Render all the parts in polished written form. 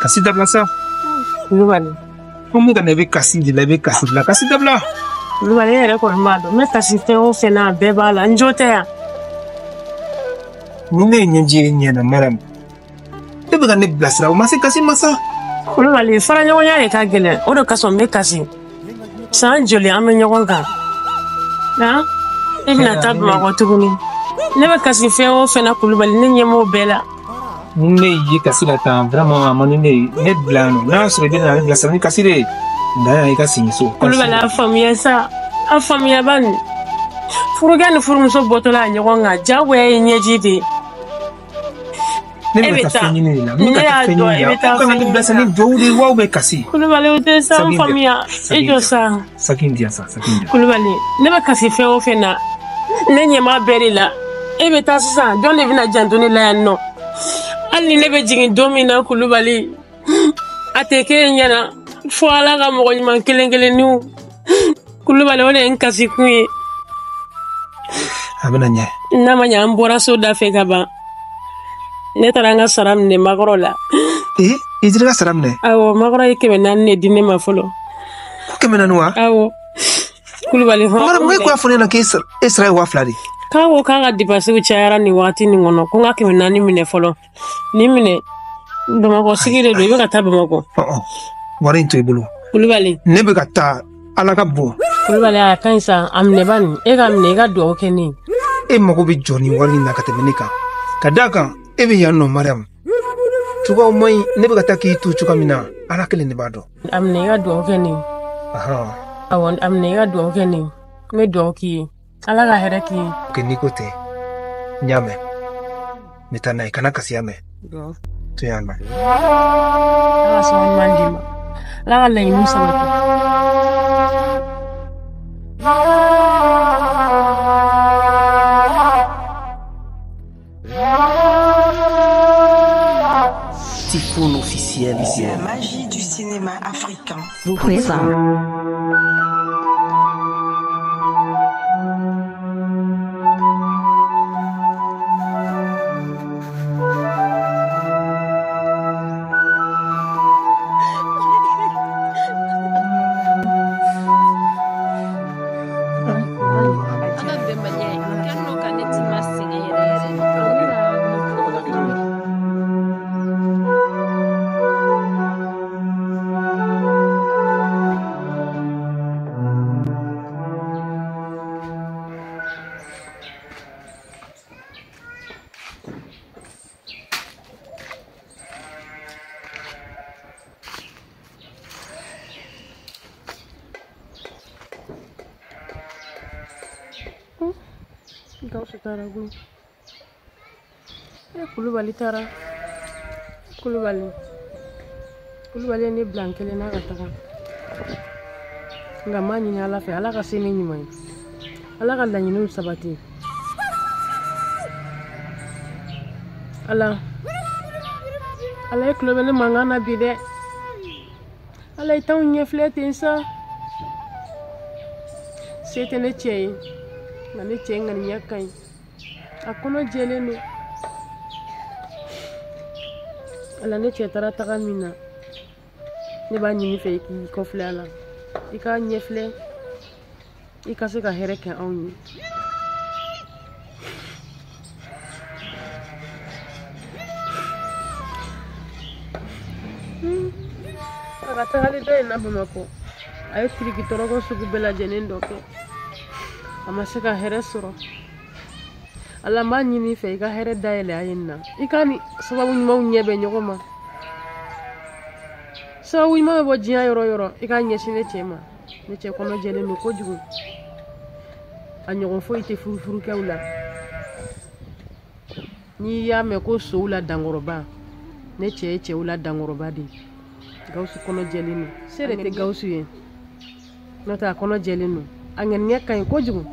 Kasi dabila sa. Kulubali. Ko mun ka na i bɛ kasi de la, i bɛ kasi de la, kasi dabila. Kulubali, e yɛrɛ kɔni b'a dɔn n bɛ kasi fɛn o fɛn na, a bɛɛ b'a la, n jo tɛ yan. Ni ne ye ɲɛji ye ɲɛ na, Mariam, e bɛ ka ne bilasira, o ma se kasi ma sa. Kulubali, faraɲɔgɔnya de ka gɛlɛn, o de kosɔn n bɛ kasi. San joli an bɛ ɲɔgɔn kan? Han? E bɛna taa Bamakɔ tuguni. Ne bɛ kasi fɛn o fɛn na, Kulubali, ne ɲɛ m'o bɛɛ la. Ni ne y'i kasi la tan, vraiment a man di ne ye. Ne bila yan nɔ, n'a y'a sɔrɔ i bɛ na ne bilasira ni kasi de ye, na yan i ka segin so. Kulubali, a faamuya sa, a faamuya bani. Furukɛ ni furumuso bɔtɔla ɲɔgɔn kan, jagoya ye ɲɛji de ye. Ne bɛ ka taa fɛn ɲini de la, ne bɛ ka taa fɛn ɲini de la. E kan ka ne bilasira ni duwawu de ye wa bɛ kasi? Kulubali, o tɛ sa, n faamuya. E jɔ sa. Saki in di yan sa, saki in di yan. Kulubali, ne bɛ kasi fɛn o fɛn na, ne ɲɛ b'a bɛɛ de la. E bɛ taa sisan, jɔn de bɛna janto ne la yan nɔ? Hali ni ne bɛ jigin don min na, Kulubali, a tɛ k'e ɲɛna fo Ala ka mɔgɔ ɲuman kelen kelenninw. Kulubali, o de ye n kasikun ye. A bɛna ɲɛ. N'a ma ɲɛ, an bɔra so da fɛ ka ban. Ne taara n ka sara minɛ Makɔrɔ la. Ee, i taara i ka sara minɛ? Awɔ, Makɔrɔ ye 400 de di ne ma fɔlɔ. Ko 400 wa? Awɔ. Kulubali, hɔn. Mara, mun e ko y'a fɔ ne ɲɛna k'e sara ye 2000 de ye? K'a ko k'a ka dipasiw cayara nin waati nin kɔnɔ, ko n ka 400 minɛ fɔlɔ. Nin minɛ, Bamakɔ sigi de don, i bɛ ka taa Bamakɔ. Wari in to i bolo. Kulubali. Ne bɛ ka taa, Ala ka bon. Kulubali, a ka ɲi sa, a minɛ bani. E ka minɛ, i ka duwawu kɛ ne ye. E mago bɛ jɔ nin wari in na ka tɛmɛ ne kan. Ka d'a kan, e bɛ yan nɔ, Mariam. Cogoyaw man ɲi, ne bɛ ka taa k'i to cogoya min na, Ala kelen de b'a dɔn. A minɛ, i ka duwawu kɛ ne ye. Awɔ, a minɛ, i ka duwawu kɛ ne ye. N bɛ duwawu k'i ye. Ala ka hɛrɛ k'i ye. Ok, n'i ko ten, n y'a mɛn. N bɛ taa n'a ye, kana kasi ya mɛn. To yan nɔ. Ala ka sababu ɲuman d'i ma. Ala ka laɲiniw sabati. Tifoun officiel. La magie du cinéma africain. Vous présente. Gawusu taara koyi. E Kulubali taara. Kulubali. Kulubali ye ne bila n kelen na ka taga. Nka n b'a ɲini Ala fɛ, Ala ka se ne ɲuman ye. Ala ka laɲiniw sabati. Ala. Ala e tulo bɛ ne mankan na bi dɛ. Ala i t'anw ɲɛfilɛ ten sa. Se tɛ ne cɛ ye. Nka ne cɛ ŋaniya ka ɲi. A kɔnɔ jɛlen don. Ala ne cɛ taara taga min na, ne b'a ɲini fɛ i k'i kɔfilɛ a la. I k'a ɲɛfilɛ, i ka se ka hɛrɛ kɛ anw ye. A ka tagali dɔ in na Bamakɔ, a ye tiriki tɔrɔkɔ sugu bɛɛ lajɛlen dɔ kɛ. A ma se ka hɛrɛ sɔrɔ. Ala n b'a ɲini fɛ i ka hɛrɛ dayɛlɛ a ye nin na. I ka ni sababu ɲumanw ɲɛ bɛ ɲɔgɔn ma. Sababu ɲuman bɛ bɔ diɲɛ yɔrɔ o yɔrɔ, i k'a ɲɛsin ne cɛ ma. Ne cɛ kɔnɔ jɛlen don kojugu. A ɲɔgɔn foyi tɛ furufurukɛw la. N'i y'a mɛn ko sow la dankɔrɔba, ne cɛ ye cɛw la dankɔrɔba de ye. Gawusu kɔnɔ jɛlen don. Se de tɛ Gawusu ye. N'o tɛ a kɔnɔ jɛlen don. A ŋaniya ka ɲi kojugu.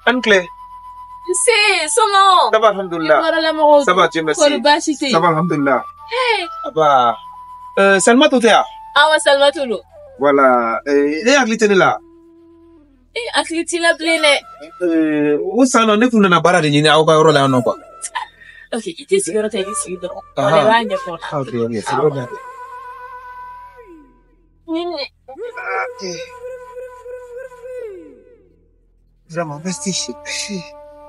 An tile. Nse, somɔgɔw? Ça va, alhamdulillah. I bɔra lamɔgɔw? Ça va, Dieu merci. Kɔri baasi tɛ yen? Ça va, alhamdulillah. Aba. Salimatu tɛ yan? Awɔ, Salimatu don. Voilà. E hakili tɛ ne la? E hakili t'i la bilen dɛ. O san nɔ ne kun nana baara de ɲini aw ka yɔrɔ la yan nɔ quoi. Ok, i tɛ sigiyɔrɔ ta, i bɛ sigi dɔrɔn. O de b'a ɲɛfɔ. Ok, ok, sigiyɔrɔ bɛ yan. Ok. Vraiment, merci.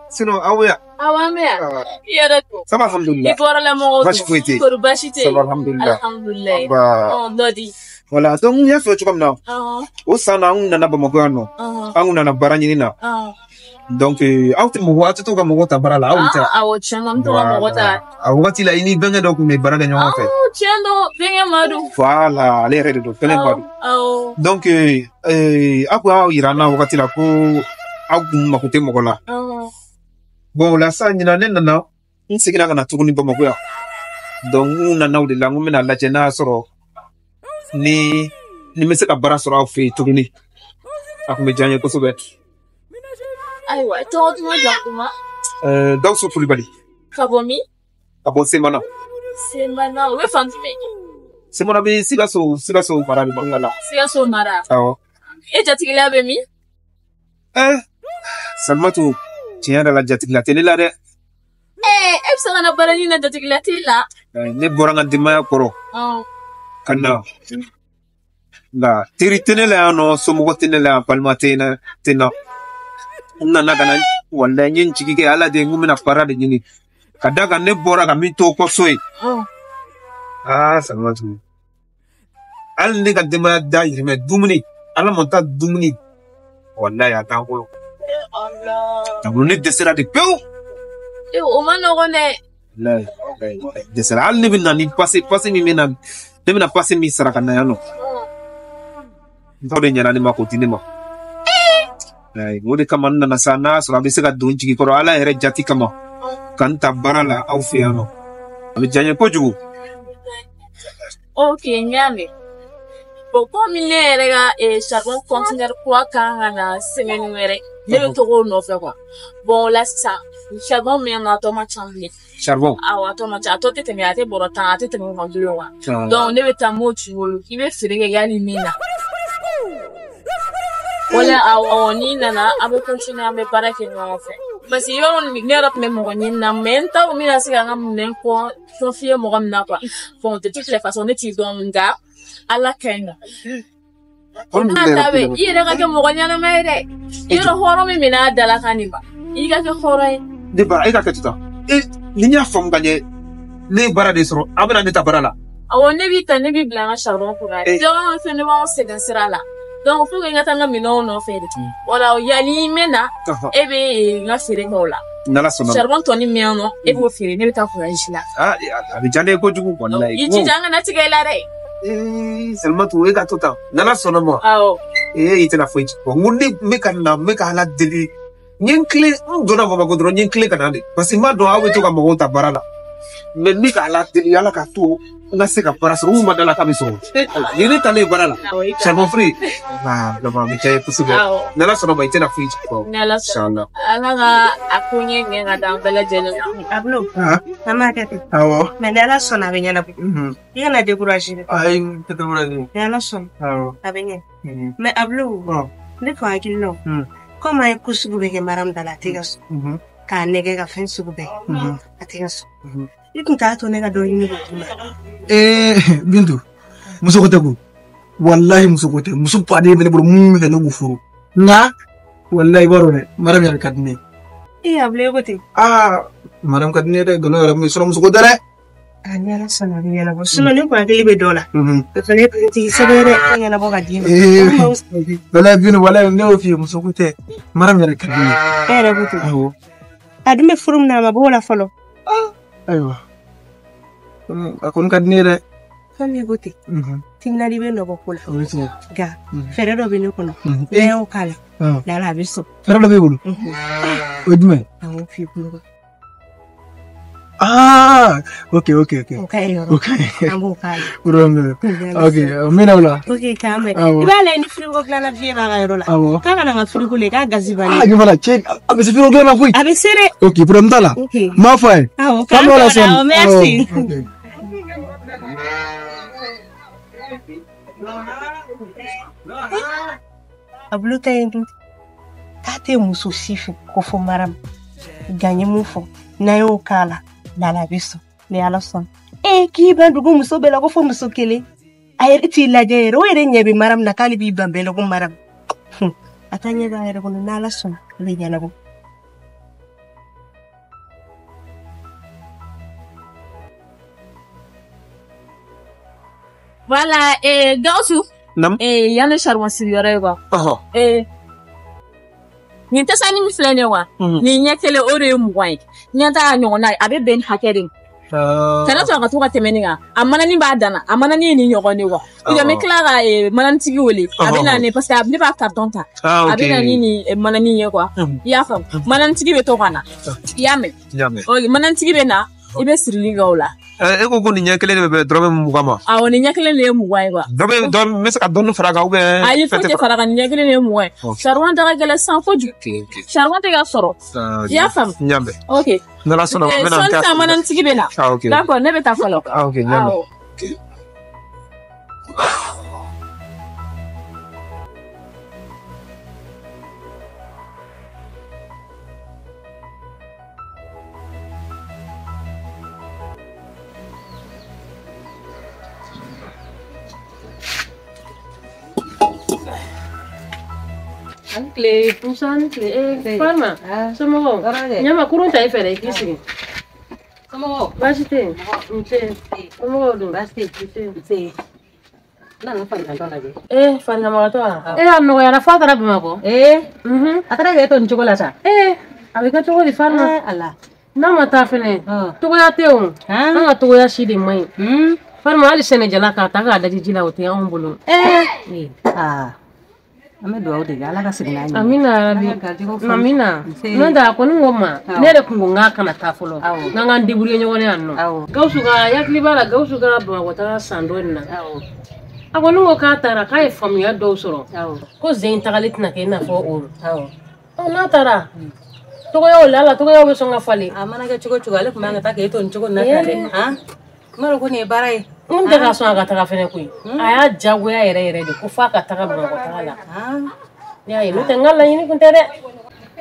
Sinon, aw bɛ yan? Awɔ, an bɛ yan. I yɛrɛ dun? Ça va, alhamdulillah. I bɔra lamɔgɔw dun? Baasi foyi tɛ yen. Kɔri baasi tɛ yen? Ça va, alhamdulillah. Alhamdulillah. Aba. Ɔ, dɔ di. Voilà, donc n y'a fɔ cogo min na, o san na an kun nana Bamakɔ yan nɔ. An kun nana baara ɲini na. Donc aw tɛ mɔgɔ, aw tɛ to ka mɔgɔ ta baara la, aw tɛ. Awɔ, tiɲɛ don, an bɛ to ka mɔgɔ ta. A wagati la i ni bɛnkɛ dɔ kun bɛ baara kɛ ɲɔgɔn fɛ. Awɔ, tiɲɛ don, bɛnkɛ Madu. Voilà, ale yɛrɛ de don, bɛnkɛ Madu. Awɔ. Donc aw kun y'aw yira an na wagati la ko aw kun mako tɛ mɔgɔ la. Bon, o la sa ɲinan ne nana, n seginna ka na tuguni Bamakɔ yan. Donc n nana o de la, n ko n bɛna lajɛ n'a y'a sɔrɔ ni n bɛ se ka baara sɔrɔ aw fɛ yen tuguni. A kun bɛ diya n ye kosɛbɛ. Ayiwa, tɔgɔ duman jamu duman? Gawusu Kulibali. Ka bɔ min? Ka bɔ Semana. Semana, o bɛ fan jumɛn? Semana bɛ Sikaso, Sikaso mara de b'an la. Sikaso mara. Awɔ. E jatigila bɛ min? Salimatu, tiɲɛ yɛrɛ la jatigila tɛ ne la dɛ. E bɛ se ka na baara ɲini na jatigila t'e la? Ne bɔra n ka denbaya kɔrɔ. Ka na. Nka teri tɛ ne la yan nɔ, somɔgɔ tɛ ne la yan, balima tɛ n na. N nana ka na, walayi n ye n jigi kɛ Ala de ye, n ko n bɛna baara de ɲini. Ka d'a kan ne bɔra ka min to kɔ so ye. Aa Salimatu, hali ne ka denbaya dahirimɛ dumuni, Ala ma taa dumuni, walayi a t'an bolo. Ne dɛsɛra de pewu. O ma nɔgɔn dɛ. Walayi, dɛsɛra. Hali ne bɛ na ni pase min bɛ na, ne bɛna pase min sara ka na yan nɔ. N t'o de ɲɛna ne ma k'o di ne ma. O de kama n nana sa, n'a y'a sɔrɔ a bɛ se ka don n jigi kɔrɔ Ala yɛrɛ jati kama ka n ta baara la aw fɛ yan nɔ. A bɛ diya n ye kojugu. Ok, n y'a mɛn. Bon, komi ne yɛrɛ ka charbon conteneur kura kan ka na semaine wɛrɛ, ne bɛ to k'o nɔfɛ quoi. Bon, o la sisan, charbon min na a tɔ man ca bilen. Charbon? Awɔ, a tɔ man ca. A tɔ tɛ tɛmɛ, a tɛ bɔrɔ 10, a tɛ tɛmɛ o kan bilen quoi. Donc ne bɛ taa m'o t'i bolo, i bɛ feere kɛ yanni min na. Wala awɔ, n'i nana an bɛ continuer, an bɛ baara kɛ ɲɔgɔn fɛ. Parce que yɔrɔ ne yɛrɛ tun bɛ mɔgɔ ɲini na, mais n t'a dɔn n bɛna se ka n ka minɛn confier mɔgɔ min na quoi. Bon, de toutes les façons, ne t'i dɔn, nka Ala ka ɲi nɔ. N'a ta bɛ, i yɛrɛ ka kɛ mɔgɔ ɲɛnama ye dɛ. I yɛrɛ hɔrɔn min minɛ a dalakan nin ma, i ka kɛ hɔrɔn ye. Ne bara, e ka kɛ sisan. Ni n y'a faamu ka ɲɛ, ne ye baara de sɔrɔ, aw bɛna ne ta baara la. Awɔ, ne b'i ta, ne b'i bila n ka charbon kunna. Donc an fɛn ne b'anw sɛgɛn sira la. Donc faut que n ka taa n ka minɛnw nɔfɛ de. Wala yanni n bɛ na, e bɛ n ka feere kɛ o la. N'Ala sɔnna. Charbon tɔni min yan nɔ, e b'o feere, ne bɛ taa voyage la. Ah, a bɛ diya ne ye kojugu walayi. I jija, an kana tigɛ i la dɛ. Salimatu, e ka to tan. N'Ala sɔnna ma. Awɔ. I tɛna foyi ci. N ko ne bɛ ka na, n bɛ ka Ala deli. N ye n tilen, n donna Bamakɔ dɔrɔn, n ye n tilen ka na de. Parce que n b'a dɔn aw bɛ to ka mɔgɔw ta baara la. Mais n bɛ ka Ala deli, Ala ka to n ka se ka baara sɔrɔ. N ma da la k'a bɛ sɔrɔ. Ni ne taalen baara la. Charbon feere. Vraiment, a bɛ diya n ye kosɛbɛ. N'Ala sɔnna ma, i tɛna foyi ci. N'Ala sɔnna. Ala ka a ko ɲɛ ɲɛ ka d'an bɛɛ lajɛlen ma. Ablo, an b'a kɛ ten. Awɔ. Mais ni Ala sɔnna, a bɛ ɲɛnabɔ. I kana décourager dɛ. Ayi, n tɛ décourager. Ni Ala sɔnna. Awɔ. A bɛ ɲɛ. Mais Ablo, ne fa hakili la, komi an ye ko sugu bɛɛ kɛ Mariam da la, a tɛ ka sɔn. K'a nɛgɛ ka fɛn sugu bɛɛ. A tɛ ka sɔn. I tun t'a to ne ka dɔ ɲini k'o d'i ma. Bintu, muso ko tɛ ko. Walahi muso ko tɛ. Muso baden bɛ ne bolo mun bɛ fɛ ne k'u furu. Nka walahi i b'a dɔn dɛ, Mariam yɛrɛ ka di ne ye. Ee Ablo, e ko ten. Aa, Mariam ka di ne ye dɛ, nkalon yɛrɛ min sɔrɔ muso ko tɛ dɛ. A ni Ala sɔnna, a bɛ ɲɛnabɔ. Sinon ne kun hakili bɛ dɔ la. O fana ye politiki sɛbɛn ye dɛ, e ɲɛnabɔ ka d'i ma. Walahi Bintu, walahi ne y'o f'i ye, muso ko tɛ. Mariam yɛrɛ ka di ne ye. E yɛrɛ ko ten. Awɔ. A dun bɛ furu min na, a ma b'o la fɔlɔ. Ayiwa. A kɔni ka di ne ye dɛ. Fɛn min ko ten. Timinandi bɛ nɔbɔ ko la. O ye tiɲɛ. Nka fɛɛrɛ dɔ bɛ ne kɔnɔ. N'an y'o k'a la, lala a bɛ sɔn. Fɛɛrɛ dɔ b'e bolo? O ye jumɛn ye? Awɔ, f'i kulo kan. Ah, ok ok ok. O ka ɲi yɔrɔ. O ka ɲi. An b'o k'a la. Problème tɛ. Ok, n bɛ na o la. Ok, k'an bɛn. Awɔ. I b'a lajɛ ni frigo dilanna fiye b'a ka yɔrɔ la. Awɔ. K'a ka na n ka frigo la, k'a gazi bannen. Ah, voilà, cɛ, a bɛ se frigo dilan na koyi. A bɛ se dɛ. Ok, problème t'a la. Ok. N b'a fɔ a ye. Awɔ, K'an k'an bɛ o la bɛn o la. sɔɔni. Awɔ, merci. Awɔ, ok. Abulu ta ye dun k'a tɛ muso si fɛ ko fo Mariam. Nka n ye mun fɔ n'an y'o k'a la lala a bɛ sɔn ni Ala sɔnna. Ee k'i ban dugu muso bɛɛ la ko fo muso kelen. A yɛrɛ t'i lajɛ yɛrɛ o yɛrɛ ɲɛ bɛ Mariam na k'ale b'i ban bɛɛ la ko Mariam. A taa ɲɛ b'a yɛrɛ kɔnɔ n'Ala sɔnna a bɛ ɲɛnabɔ. Voilà, et Gawusu. Nam. Eh, yan ne charbon siri yɔrɔ ye quoi. Ɔhɔ. Eh, nin tasani min filɛ nin ye quoi. Nin ɲɛ kelen o de ye 20 ye. Ɲɛ ta ɲɔgɔnna ye, a bɛ bɛn nin hakɛ de ma. Kana sɔrɔ ka to ka tɛmɛ nin kan. A manani b'a dan na, a manani ye nin ɲɔgɔn de quoi. Ou bien n bɛ tila ka mananitigi wele. A bɛ na ni parce que ne b'a carton ta. Ah, A ok. bɛ na ni nin manani ye quoi. I y'a faamu. Mananitigi bɛ to ka na. I y'a mɛn. N y'a mɛn. Ok, mananitigi bɛ na, i bɛ sirili kɛ o la. E ko nin ɲɛ kelen de bɛ bɛn dɔrɔmɛ 20 ma. Awɔ, nin ɲɛ kelen de ye 20 ye quoi. Dɔ bɛ dɔ n bɛ se ka dɔɔni fara a kan ou bien. Ayi, foyi tɛ fara kan, nin ɲɛ kelen de ye 20 ye. Ok. Charbon da ka gɛlɛn sisan kojugu. Ok, ok. Charbon tɛ ka sɔrɔ. I y'a faamu. N y'a mɛn. Ok. N'Ala sɔnna ma, n bɛ na n Sɔnni ta. sisan mananitigi bɛ na. Ah, ok. D'accord, ne bɛ taa fɔlɔ. Ah, ok, n y'a mɛn. Awɔ. Tile musa ni tile ee Farima somɔgɔw ɲama kurun ta i fɛ dɛ i k'i sigi. Somɔgɔw. Baasi tɛ yen. Nse somɔgɔw dun. Baasi tɛ yen. Nse. N nana farigan lajɛ. Ee fariganbagatɔ wa? Ee a nɔgɔyara f'a taara Bamakɔ. Ee. A taara k'e to nin cogo la sa. Ee a bɛ kɛ cogo di Farima? Ala. N'a ma taa fɛnɛ togoya tɛ o. An ka togoya si de man ɲi. Farima hali sɛnɛjala k'a ta k'a daji ji la o tɛ anw bolo. Ee. Aa. An bɛ dugawu de kɛ Ala ka segin n'a ɲɛ. Amina yarabi. Amina. N'o tɛ a kɔni ko n ma ne yɛrɛ kun ko n k'a kana taa fɔlɔ. N'an k'an débrouiller ɲɔgɔn ye yan nɔ. Gawusu ka hakili b'a la Gawusu ka Bamakɔ taga san dɔ in na. A kɔni ko k'a taara k'a ye faamuya dɔw sɔrɔ. Ko zen tagali tɛna kɛ i n'a fɔ o. Ɔ n'a taara togoyaw la ala togoyaw bɛ sɔn ka falen. A mana kɛ cogo cogo ale tun man ka taa k'e to nin cogo in na tan dɛ. Han? N b'a dɔn ko nin ye baara ye. N tɛ ka sɔn a ka taga fɛnɛ koyi. A y'a jagoya yɛrɛ yɛrɛ de ko f'a ka taga Bamakɔ taga la. N y'a ye n'o tɛ n ka laɲini kun tɛ dɛ.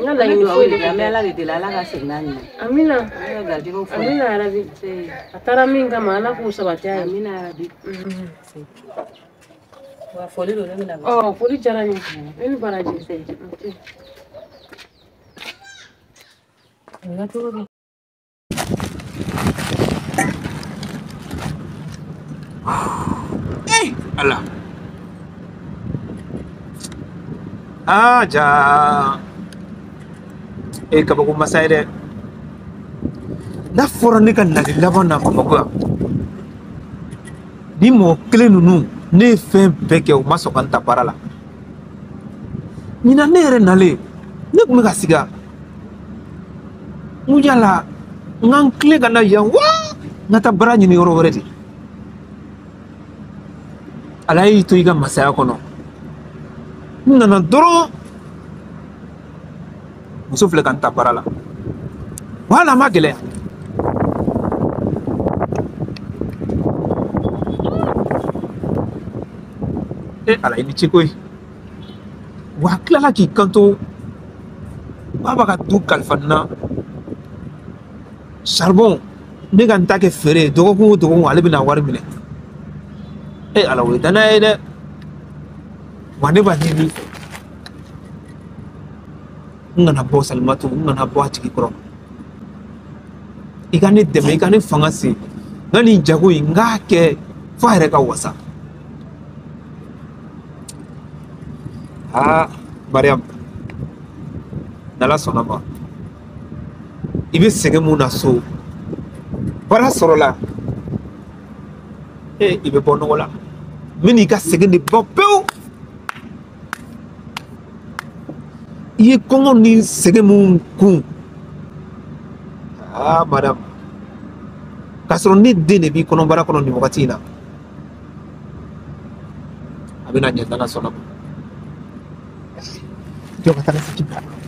N ka laɲini foyi de An kun bɛ tɛ. Ala de deli Ala ka segin n'a ɲɛ. Amina. Ala ka garijɛgɛw foni. Amina yarabi. A taara min kama Ala k'u sabati a ye. Amina yarabi. Wa foli don ne bɛna. Ɔ foli diyara n ye. I ni baraji. Nse. A bɛ kɛ cogo di? Ala. Ah, ja. E kabako masa ye dɛ. N'a fɔra ne ka nali laban na Bamakɔ yan. Ni mɔgɔ kelen ninnu ne ye fɛn bɛɛ kɛ u ma sɔn ka n ta baara la. Ɲinan ne yɛrɛ nalen ne tun bɛ ka siga. N ko yala n ka n tilen ka na yan wa n ka taa baara ɲini yɔrɔ wɛrɛ de. Ala y'i to i ka masaya kɔnɔ. N nana dɔrɔn muso filɛ ka n ta baara la. Wala a ma gɛlɛya. E Ala i ni ce koyi. Wa a tilala k'i kanto k'a b'a ka du kalifa n na. Charbon ne ka n ta kɛ feere ye dɔgɔkun o dɔgɔkun ale bɛna wari minɛ. E Ala o ye danaya ye dɛ. Wa ne b'a ɲini i fɛ. N kana bɔ Salimatu n kana bɔ a tigi kɔrɔ. I ka ne dɛmɛ i ka ne fanga se. N ka nin jago in n k'a kɛ f'a yɛrɛ ka wasa. Aa Mariam n'Ala sɔnna ma i bɛ sɛgɛn mun na so baara sɔrɔla e i bɛ bɔ nɔgɔ la n bɛ n'i ka sɛgɛn de ban pewu. I ye kɔngɔ ni sɛgɛn mun kun. Aa madame K'a sɔrɔ ne den de b'i kɔnɔbara kɔnɔ nin wagati in na. A bɛna ɲɛ n'Ala sɔnna ma. Jɔ ka taa ne sigi bila.